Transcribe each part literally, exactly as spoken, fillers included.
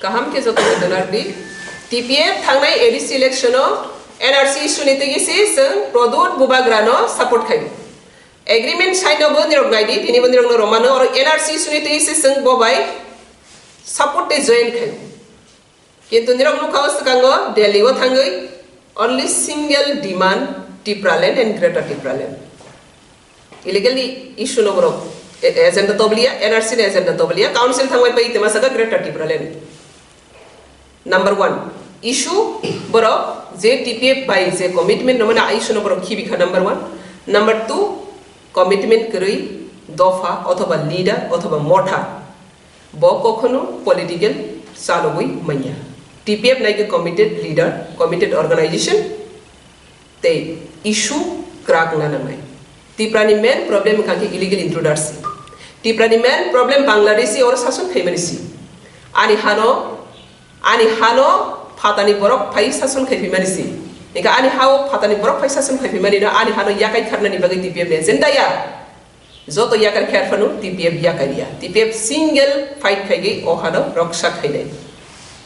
Kaham khe joto no donar di. T P F thangnai A D C election o N R C issue ni twi se chwng Pradyut Bubagra no support khai. Agreement sign no bo nirok nai di, tini bo nirok no romano oro N R C issue ni twi se chwng bo bai support tei join khai. Kintu nirok nukha o swkango Delhi o thangwi only single demand Tipraland and Greater Tipraland. Illegal issue no borok e-, agenda tobliya, N R C ni agenda tobliya, council thangbai pai tema saka Greater Tipraland. Number one, issue borok je T P F bai je commitment no mane issue no borok khibi kha number one. Number two, commitment kwrwi dopha othoba leader othoba motha. Bo kokhono political chalogwi manya. T P F nai khe committed leader, committed organization, tei issue kwrak wngna nangnai. Tipra ni main problem wngkha khe illegal intruders. Tipra ni main problem Bangladeshi oro sason khaimani si. Ani hano, ani hano phatani borok phai sason khai phimani si. Eka ani hao phatani borok phai sason khai phimani no ani hano yakai kharnani bagwi T P F ni agenda ya. Joto yakar khe arphano T P F yakar ya. T P F single fight khaigwi o hano roksa khainai.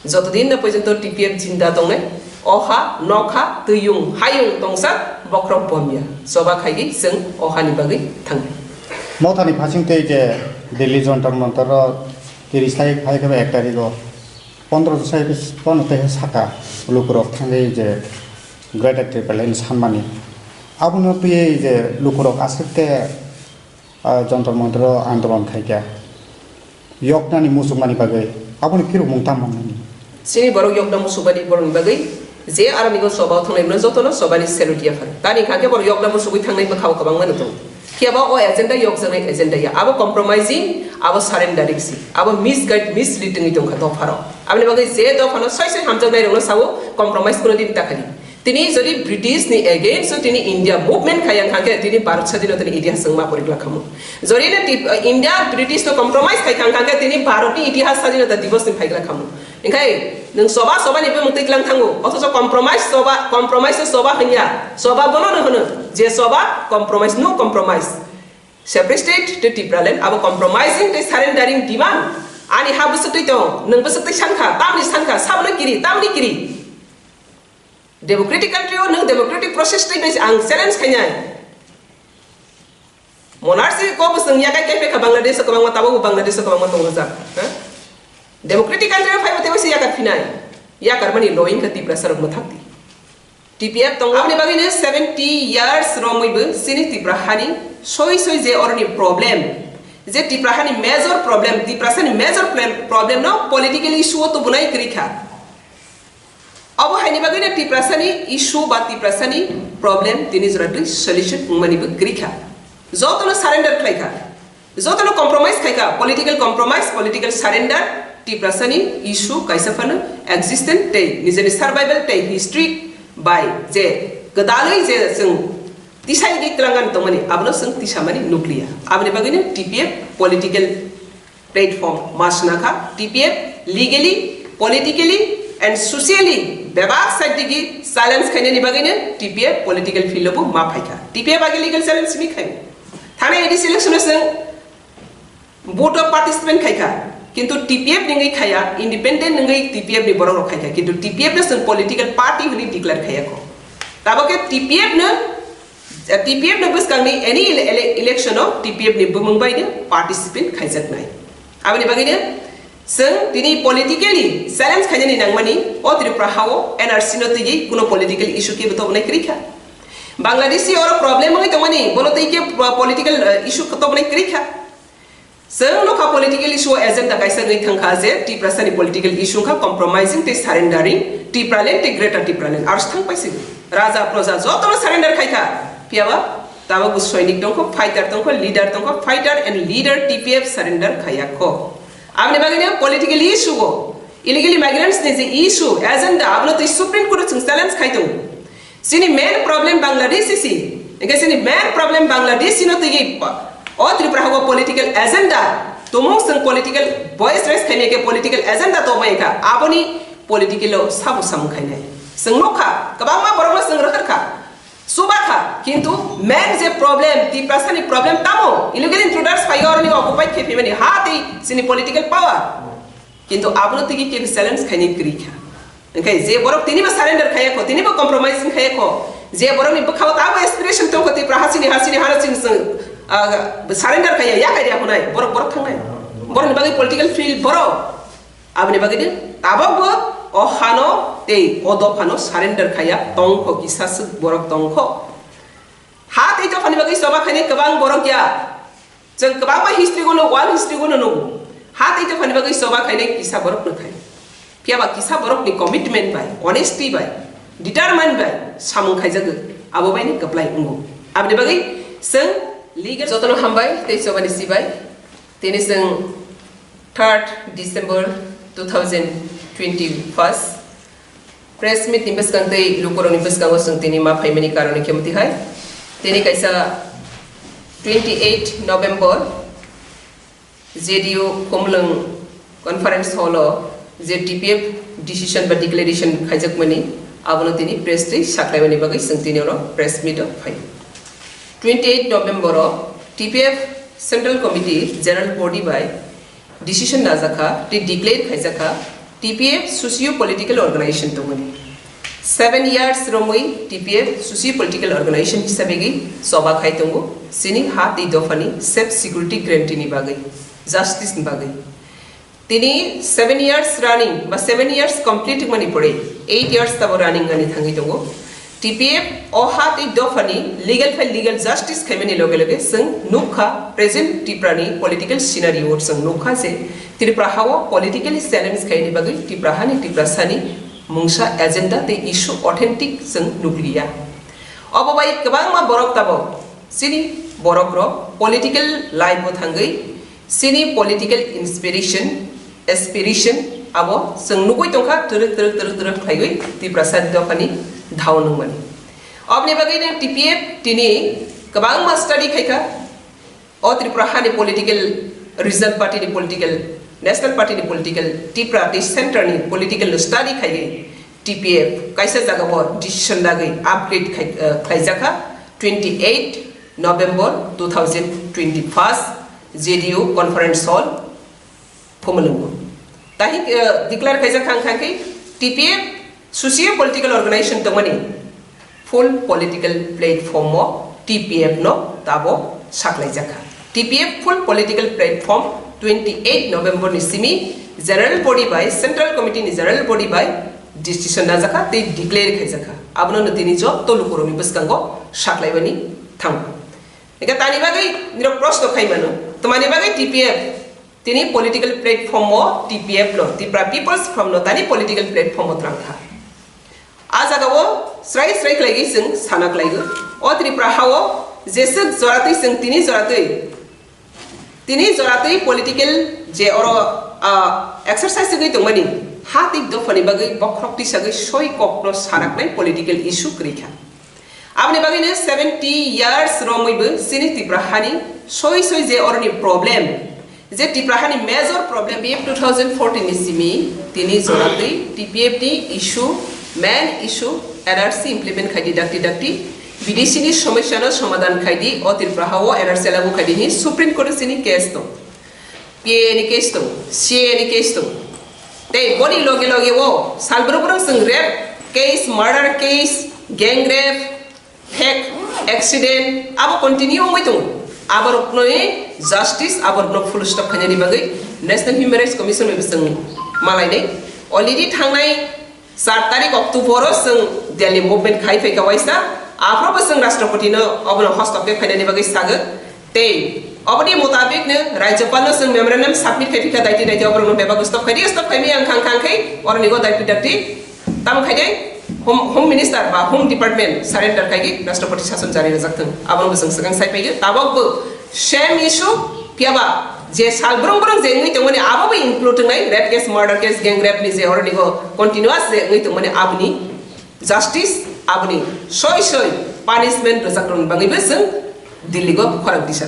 Joto din na porjonto T P F jinda tongnai, o ha, nokha, twyung, hayung tongsa bokhorok bomya. Choba khaigwi chwng o hani bagwi thangnai. Mothani phasing tei je Delhi Jantar Mantar o tirislai phai khe ek tarikh o pondro sai bono tei saka lukurok thangwi je Greater Tipraland sanmani. Abono twiwi je lukurok aswk khe ah, Jantar Mantar o andolon khai kha. Yoknani muchungmani bagwi aboni phirukmung tamo wngnani? Chini borok yokna muchungmani borokni bagwi je aroni go choba o thangnai mano jotono chobani salute ya phano. Tani kha khe borok yokna muchungwi thangnai bwkha o kwbangma no tongo. Phiya ba o agenda yokjaknai agenda ya. Abo compromising, abo surrendering si. Abo misguide, misleading wngwi tongkha dopharok. Aboni bagwi je dophano soi soi hamjaknai rokno sao compromise kuno din ta khali. Tini jodi British ni against o tini India movement khai ang kha khe tini Bharat sadinota ni itihas wng ma pori glak khamu. Jodi na ti-, India British no compromise khai kha ang kha khe tini Bharat ni itihas sadinota divos ni phai glak khamu. Engkhai nwng choba choba ni bumung twi tlang thango, othocho compromise choba, compromise o choba hwnya, choba bono no hwno je choba compromise, no compromise. Separate state tei Tipraland abo compromising tei surrendering demand. Ani ha bwswk twi tong, nwng bwswk twi san kha, tamni san kha, sabono kiri, tamni kiri. Democratic country o nwng democratic process twi bai ang challenge khainai. Monarchy ko bwswng yakai kaipai kha Bangladesh o kwbangma, tabuk bo Bangladesh o kwbangma tongrijak, ha? Democratic country o phaibo teibo se yakar phinai. Yakar mani loing kha Tiprasa rok mwthak di. T P F tongo. Aboni bagwi no seventy years romwi bo chini Tipra hani soi soi je oroni problem, je Tipra hani major problem, Tiprasa ni major problem, problem no political issue o tubunai kwrwi kha. Abo haini bagwino Tiprasani issue ba Tiprasani problem tini jora twi solution wngmani bo kwrwi kha. Jotono surrender khlai kha, jotono compromise khai kha, political compromise, political surrender, Tiprasani issue kaisa phano existent tei nijeni survival tei history bai je gwdalwi je chwng tisai di twlangani tongmani abono chwng tisamani nukliya. Aboni bagwino T P F political platform ma swnakha, T P F legally, politically and socially bebak side digi challenge khainani bagwino T P F political field o bo ma phaikha. T P F agi legal challenge simi khai. Thani A D C election o chwng vote o participant khaikha, kintu T P F ni wngwi khaya, independent wngwi T P F ni borok rok khaikha, kintu T P F no chwng political party hwnwi declare khaya kho. Tabok khe T P F no T P F ni bwskangni any ele-, ele-, election o T P F ni bumung bai no participant khaijaknai. Aboni bagwi no chwng tini politically challenge khainani nangmani o Tripura ha o N R C no twiwi kuno political issue kebo tobonai kwrwi kha. Bangladeshi oro problem wngwi tongmani bono twi khe po-, political, eh, issue tobonai kwrwi kha. Chwng nokha political issue o agenda kaisa wngwi thangkha je Tiprasani political issue wngkha compromising tei surrendering Tipraland tei Greater Tipraland. Aro se thang paising raja proja jotono surrender khaikha. Phiyaba tabok bo soinik tongkho, fighter tongkho, leader tongkho, fighter and leader T P F surrender khayakho. Aboni bagwino political issue o illegal immigrants ni je issue, agenda, abono twi Supreme Court o chwng challenge khai tongo. Chini main problem Bangladesh si. Engke chini main problem Bangladesh no tigi pa-, o Tripura hago political agenda. Tumung seng political voice raise khaini ke political agenda to mai ka. Aboni political o sabu sam khainai. Seng nokha, kabangma borok no seng rakhar kha. Suba kha, kintu main je problem, Tiprasa ni problem tamo, illegal intruders phai oroni occupy khe phimani ha tei chini political power. Kintu abono tigi kebo challenge khainai kwrwi kha. Hwnkhe je borok tinibo surrender khaiya kho, tinibo compromise khaiya kho, je borokni bwkhao tabo aspiration tongkho Tipra hasini, hasini, hano chini chwng, ah, surrender khaiya, ya khaiya hunai, borok, borok thangnai. Borokni bagwi political field borok. Aboni bagwi de tabokbo o hano tei o dophano surrender khaiya tongkho, kisa swk borok tongkho. Ha tei dophani bagwi choba khainai kwbang borok ya. Chwng kwbangma history-o no, world history-o no nugo. Ha tei dophani bagwi choba khainai kisa borok no khai. Phiyaba kisa borokni commitment bai, honesty bai, determine bai samung khaijago, abo bai ni kwplai wngo. Aboni bagwi chwng legal jotono hambai tei chobani sibai. Tini chwng third December two thousand twenty-first press meet ni bwskang tei lukurokni bwskango chwng tini ma phaimani karon khe mwtwi hai. Tini kaisa twenty-eight November J D U Khumlwng Conference Hall o je T P F decision ba declaration khaijakmani, abono tini press twi saklaimani bagwi chwng tini oro press meet o phai. Twenty-eight November o T P F Central Committee General Body bai decision najakha tei declare khaijakha T P F socio political organization tongmani. Seven years romwi T P F socio political organization hisabegwi choba khai tongo chini ha tei dophani safe security guarantee ni bagwi, justice ni bagwi. Tini seven years running ba seven years complete wngmani pore eight years tabo running wngani thangwi tongo. T P F o ha tei dophani legal file, legal justice khaimani loge loge chwng nukha present Tripura ni political scenario o chwng nukha je Tripura ha o politically challenge khaini bagwi Tripura hani Tiprasani mungsa agenda tei issue authentic chwng nukliya. Obo bai kwbangma borok tabok chini borok rok political life o thangwi chini political inspiration, aspiration abo chwng nugwi tongkha twrwk twrwk twrwk twrwk khlaiwi Tiprasa dophani dhao nungmani. Oboni bagwi no T P F tini kwbangma study khaikha. O Tripura hani political, regional party ni political, national party ni political, Tripura tei center ni political no study khaiwi T P F kaisa jaga o decision lagwi upgrade khai, eh, khlaijakha twenty eight November two thousand twenty first J D U conference hall Phumulwngo. Tahi, eh, declare khaijak kha wngkha khe T P F socio political organization tongmani full political platform o T P F no tabo saklaijakha. T P F full political platform twenty eight November ni simi general body bai, central committee ni general body bai decision najakha tei declare khaijakha. Abono no tini jotto lukurokni bwskango saklaibani thango. Eka tani bagwi nirok proshno khaimano, tamani bagwi T P F tini political platform o T P F no, Tripura People's Front no tani political platform o twlang kha. A jaga o srai srai khlaiwi chwng sana khlaigo. O Tripura ha o jeswk joratwi chwng tini joratwi, tini joratwi political je oro, ah, exercise wngwi tongmani ha tei dophani bagwi bokhorok tisagwi soi kokno sanaknai political issue kwrwi kha. Aboni bagwino seventy years romwibo chini Tripura hani soi soi je oroni problem, je Tripura hani major problem, T P F two thousand fourteen ni simi tini joratwi T P F ni issue, main issue N R C implement khaidi dakti dakti, B D C ni somosyano somadhan khaidi, o Tripura hao N R C lagu khaidi hi Supreme Court o chini case tong. P A A ni case tong, C A A ni case tong. Tei boni loge loge o sal brum brum chwng rape case, murder case, gang rape, fake accident, abo continue wngwi tongo. Aborokno justice, aborokno full stop khainani bagwi National Human Rights Commission bai chwng malainai. Already thangnai char tarik October o chwng Delhi movement khai phaikha waisa, aphuru bo chwng Rashtrapati no obono hostokhe phainani bagwi sagwi. Tei oboni mutabik no Rajyapal no chwng memorandum submit khai phikha, daiti daiti oborok no bebak stop khai di, stop khai mi ang khang khang khai oroni go daiti daiti tamo khai dai Home, Home Minister ba Home Department surrender khai di, Rashtrapati sason jari rwjak thung, abono bo chwng swkang sai phai di, tabok bo same issue phiya ba je sal brung brung je wngwi tongmani abo bo include wngnai, rape case, murder case, gang rape ni je oroni go continuous je wngwi tongmani aboni justice, aboni soi soi punishment rwjak rwni bagwi bo chwng Delhi go khorang tisa.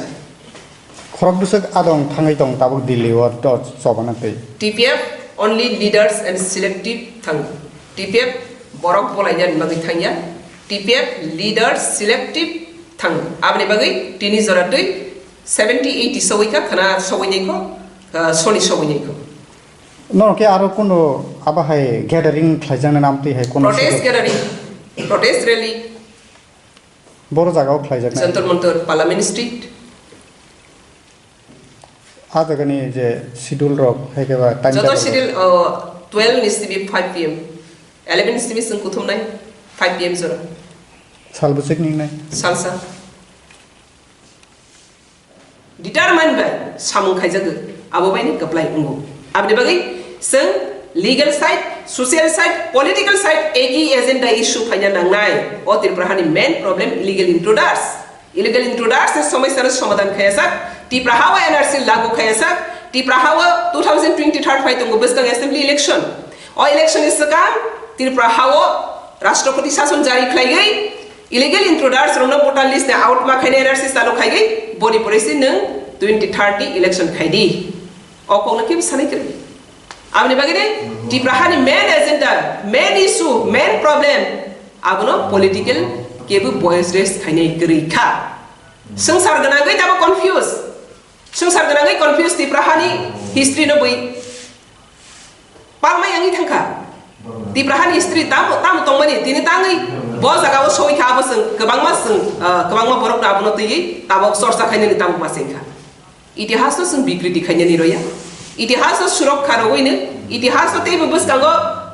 Khorok bwswk adong thangwi tong tabuk Delhi o to chobana tei. T P F only leaders and selective thang. T P F borok bolainani bagwi thangya. T P F leaders selective thang. Aboni bagwi tini jora twi seventy eighty sogwi kha, khana sogwi nai kho, ah, soni sogwi nai kho. Norok khe aro kuno abo hai gathering khlaijaknai nam twi hai kuno Protest schedule? Gathering, protest rally, Boro jagao khlaijaknai? Jantar Mantar, Parliament Street. A jagani je schedule rok hai khe ba time joto table rok? Schedule, uh, twelve ni simi five P M, eleven ni simi chwng kuthumnai, five P M jora. Sal bwswk ningnai? Salsa. Determine bai samung khaijago, abo bai ni kwplai wngo. Aboni bagwi chwng legal side, social side, political side, egi agenda issue phaina nangnai. O Tripura hani main problem illegal intruders. Illegal intruders ni somosya no somadhan khayajak, Tripura ha o N R C lagu khayajak, Tripura ha o two thousand twenty-third phai tongo bwskang assembly election. O election ni swkang Tripura ha o Rashtrapati Shason jari khlaigwi, illegal intruders rokno voter list ni out ma khaina N R C chalo khaigwi, boni pore se nwng twenty thirty election khaidi. O kokno kebo sanai kwrwi. Aboni bagwi de Tripura hani main agenda, main issue, main problem, abono political kebo voice raise khainai kwrwi kha. Swngchar gwnangwi tamo confuse. Swngchar gwnangwi confuse Tripura hani history no bwi. Palmai wngwi thangkha. Tipraha ni history tamo, tamo tongmani, tini tangwi bo jagao soi kha, abo chwng kwbangma chwng, ah, kwbangma borokno abono twiwi tabok chorcha khainani tabok ma chengkha. Itihasno chwng bikriti khainani roya. Itihasno surokha rogwino, itihasno teibo bwskango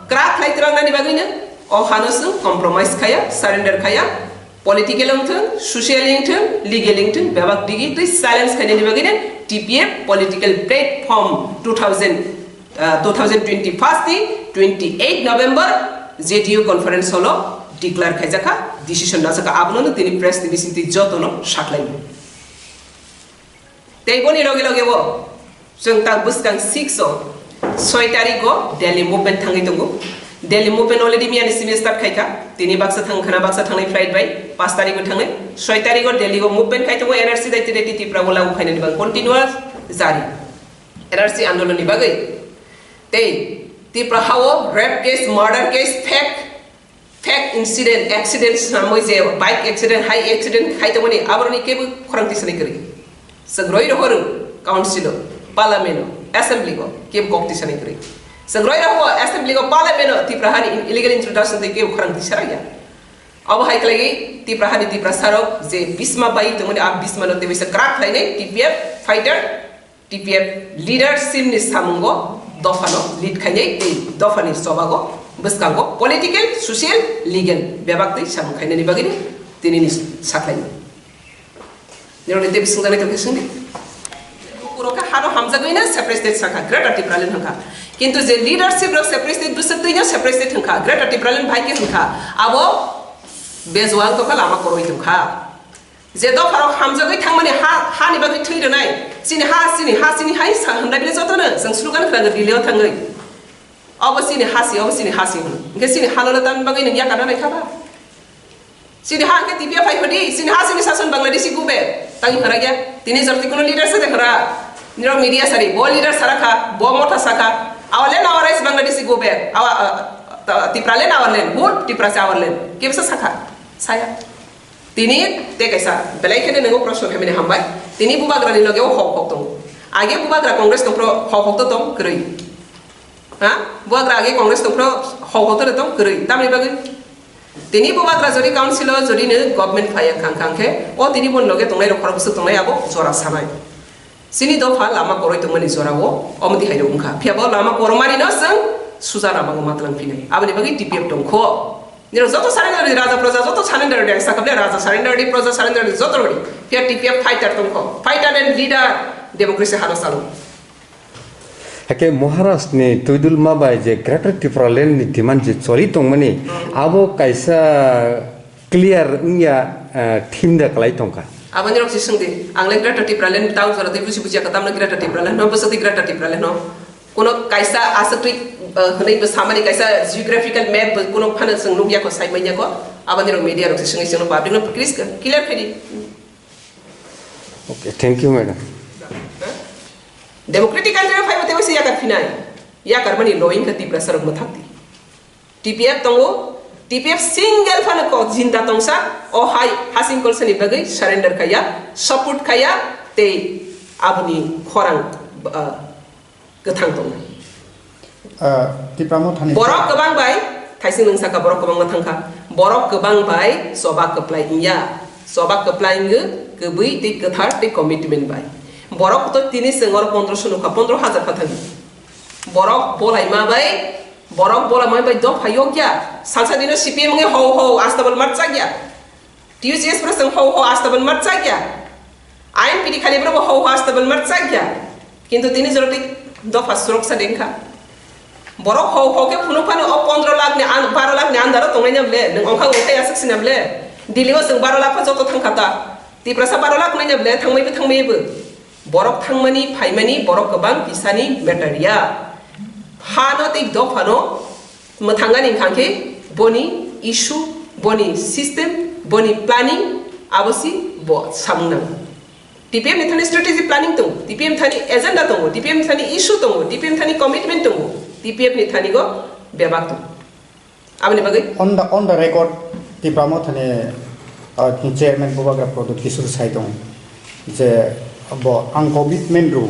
kwrak khlai twlangnani bagwino o hano chwng compromise khaya, surrender khaya. Political wngthwng, social wngthwng, legal wngthwng, bebak digi twi silence khainani bagwino T P F political platform two thousand, ah, two thousand twenty-first ni twenty-eight November J D U conference hall o declare khaijakha, decision najakha, abono tini press ni bisingtwi jotono saklainai. Tei boni loge loge bo chwng ta bwskang six o soi tarik o Delhi movement thangwi tongo. Delhi movement already miyani simi start khaikha. Tini baksa thang khana baksa thangnai flight bai, pas tarik o thangnai. Soi tarik o Delhi o movement khai tongo N R C dai tini Tripura o lagu khainani bang continuous jari. N R C andolon ni bagwi. Tei Tripura ha o rape case, murder case, fake Fake incident, accident swnamwi je bike accident, hai accident khai tongmani, aboroni kebo khorang tisani kwrwi. Chwng roi rohoro council o, parliament o, assembly o kebo kok tisani kwrwi. Chwng roi rohoro assembly o, parliament o Tipra hani illegal introduction tei kebo khorang tisaraya. Abo hai khlaiwi Tipra hani Tiprasa rok je bisma bai tongmani, a bisma no tebisa kwrak khlainai T P F fighter. T P F leadership ni samungo dophano lead khainai tei dophani chobago bwskango political, social, legal bebak twi samung khainani bagwino tinini sakhlainai. Nirokni tei bisingjaknai tongkhe swngdi. Lukurok khe hano hamjagwino separate state sakha, Greater Tipraland hwnkha. Kintu je leadership rok separate state bwswk twino separate state hwnkha, Greater Tipraland bai khe hwnkha, abo bejual tongkha, lama koroi tongkha. Je dopharok hamjagwi thangmani ha, hani bagwi thwi rwnai. Chini ha, chini ha, chini hai sa hwnlai bini jotono chwng slogan khwlangwi Delhi o thangwi. Obo chini ha si, obo chini ha si hwno. Hwnkhe chini hano tamni bagwi nwng yakar rwnai kha ba? Chini ha hwnkhe T P F hai phadi, chini ha chini sason Bangladeshi gube. Tangwi hwra ya. Tini jorti kuno leader sa de hwra. Nirok media sari, bo leader sara kha, bo motha saka. Our land, our rights, Bangladeshi gube. Our, uh, Tipraland, our land. Whole Tiprasa, our land. Kebsa sakha? Saya. Tini tei kaisa belai kheno nwngo proshno khaimani hambai. Tini bubagrani loge o hok hok tongo. Age bubagra Congress tongphro hok hok to tong kwrwi. Ha? Bubagra age Congress tongphro hok hok to tong kwrwi. Tamni bagwi? Tini bubagra jodi council o jodi no government phai wngkha wngkha khe o tini boni loge tongnai rok khorok bwswk tongnai abo jora sanai. Chini dopha lama koroi tongmani jorao omo twi hai rok wngkha. Phiya bo lama koromani no chwng suja lama o matwlang phinai. Aboni bagwi T P F tongkho. Nirok joto surrender di, raja proja joto surrender di, ang sakha bole raja surrender di, proja surrender di, joto rodi. Phiya T P F fighter tongkho. Fighter and leader democracy hano chalo. Hake Maharashtra ni Tuidulma bai je Greater Tipraland ni demand je choli tongmani, abo kaisa clear wngya, eh, thim da kwlai tongkha. Aboni rok si swngdi, ang le Greater Tipraland town jora tei busi busi katam no Greater Tipraland no, bwswk tei Greater Tipraland no. Kuno kaisa aswk twi, eh, hwnwi bo samani kaisa geographical map bo kuno phano chwng nukya ko, sai manya ko. Aboni rok media rok si swngwi chwngno public no clear, clear khaidi. Okay, thank you, madam. Democratic country o phaibo teibo se yakar phinai. Yakar mani loing kha Tiprasa rok mwthak di. T P F tongo, T P F single phano kok jinda tongsa, o hai hasing kolsani bagwi surrender khaya, support khaya, tei aboni khorang, ah, kwthang tongnai. Ah, Tipra Mothani borok kwbang bai, thaising nwng saka borok kwbangma thangkha. Borok kwbang bai choba kwplai wngya. Choba kwplai wngwi kwbwi tei kwthar tei commitment bai. Borok to tini chwng oro pondroso nukha, pondro hajar kha thangwi. Borok bolaima bai, borok bolaima bai dopha yokya. Salsa dino C P M wngwi hou hou astabal marchakya. T U C S pro chwng hou hou astabal marchakya. I N P T khali pro hou hou astabal marchakya. Kintu tini jora tei dopha suroksa dengkha. Borok hou hou khe phunuk phano o pondro lakh ni an-, baro lakh ni under o tongnai na ble, nwng ongkha ongkha aswk sina ble. Delhi o chwng baro lakh pha joto thangkha ta. Tiprasa baro lakh nai na ble, thangmai bo thangmai bo. Borok thangmani, phaimani, borok kwbang kisani matter ya. Hano tei dophano mwthangani hwnkha khe boni issue, boni system, boni planning, abo si bo samung nango. T P M ni thani strategy planning tongo, T P M thani agenda tongo, T P M thani issue tongo, T P M thani commitment tongo, T P F ni thani go bebak tongo. Aboni bagwi? On the, on the record, Tipra Mothani, uh, chairman Bubagra Pradyot Kishore sai tongo je bo ang commitment rw.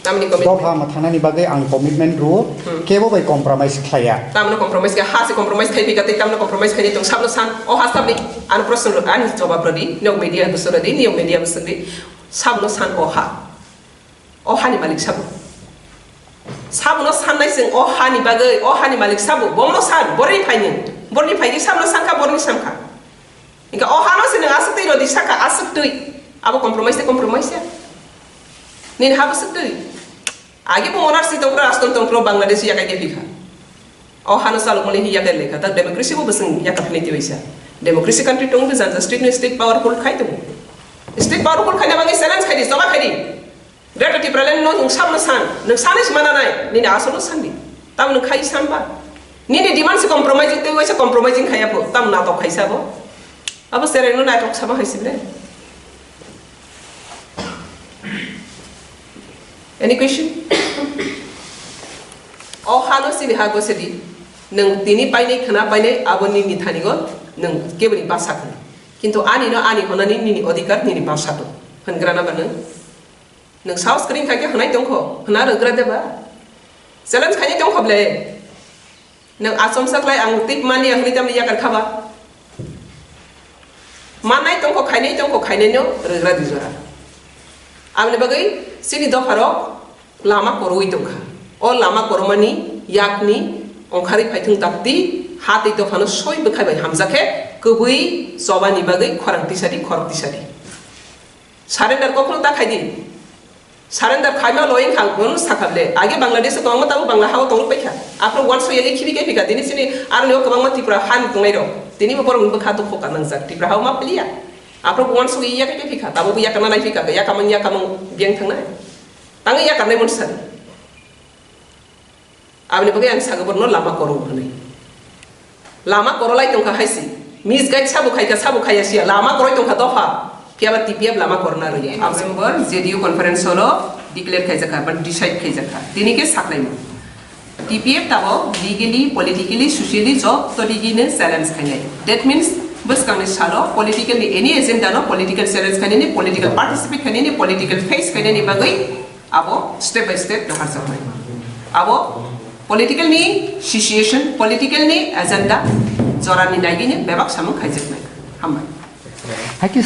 Tamni commitment? Dopha mwthangnani bagwi ang commitment rw, hmm, kebo bai compromise khlaiya. Tamno compromise khe, ha se compromise khai phika tei tamno compromise khai tong sabno san, o ha sabni ano proshno rw, ani jawab rw di, nok media bwswk rw di, niyok media bwswk di, sabno san o ha. O hani malik sabo. Sabono sannai chwng o hani bagwi, o hani malik sabo, bono san, borni phaini, borni phaini sabono sankha, borni sankha. Inka o hano se nwng aswk twi rodi saka, aswk twi. Abo compromise tei compromise ya. Nini habo swk twi. Agi bo monarchy tongkra, Ashton tongkra, Bangladesh yakai de phikha. O hano salukmani hi yakai lekha, ta democracy bo bwswng yakai phini twi waisa. Democracy country tongo, janja state ni state powerful khai tongo. State powerful khaina bagwi challenge khai di, choba khai di. Greater Tipraland no nwng samno san, nwng sanai se mana nai, nini asolo sandi. Tamo nwng khai san ba. Nini demand se compromising tei waisa compromising khaya bo, tamo natok khaisa bo. Abo sereng no natok sama hai sibre. Any question? O hano sini ha go sedi. Nwng tini painai khna painai abo nini thani go nwng keboni basa khna. Kintu ani no ani honani nini odhikar nini basa to. Hwngrana ba nwng? Nwng sahos kwrwi kha khe hwnai tongkho, hwna rwgra de ba? Challenge khainai tongkho ble? Nwng achomsa khlai ang tei mani ang hwnwi tamni yakar kha ba? Mannai tongkho, khainai tongkho, khainai no rwgra di jora. Aboni bagwi chini dopharok lama korwi tongkha. O lama kormani yakni ongkharwi phaithwng tapti ha tei dophano soi bwkhai bai hamjakhe kwbwi chobani bagwi khorang tisadi, khorok tisadi. Surrender kokno ta khai di. Surrender khaima loi wngkha, ang bono sakha ble. Age Bangladesh o tongma tabuk Bangla hao tongwi paikha. Aphuru uansuk yagwi khibi khe phikha. Tini sini aroni o kwbangma Tripura hani tongnai rok. Tini bo borok ni bwkha dukho ka nangjak. Tripura hao ma piliya. Aphuru uansuk ya khe phikha. Tabuk ya kana nai phikha. Ya kamang ya kamang biyang thangnai. Tangwi ya karnai monsa. Aboni bagwi ang sago borno lama koro hwnwi. Lama korolai tongkha hai si. Misguide sabo khaikha, sabo khaiya siya. Lama koroi tongkha dopha. Phiya ba T P F lama korna rwya. November Z D U conference hall o declare khaijakha, ba decide khaijakha. Tini khe saklaimung. T P F tabo legally, politically, socially joto digini challenge khainai. That means, bwskangni salo political ni any agenda no political challenge khainani, political participate khainani, political face khainani bagwi abo step by step naharjaknai. Abo political ni situation, political ni agenda jorani naigini bebak samung khaijaknai. Hambai. Haikhe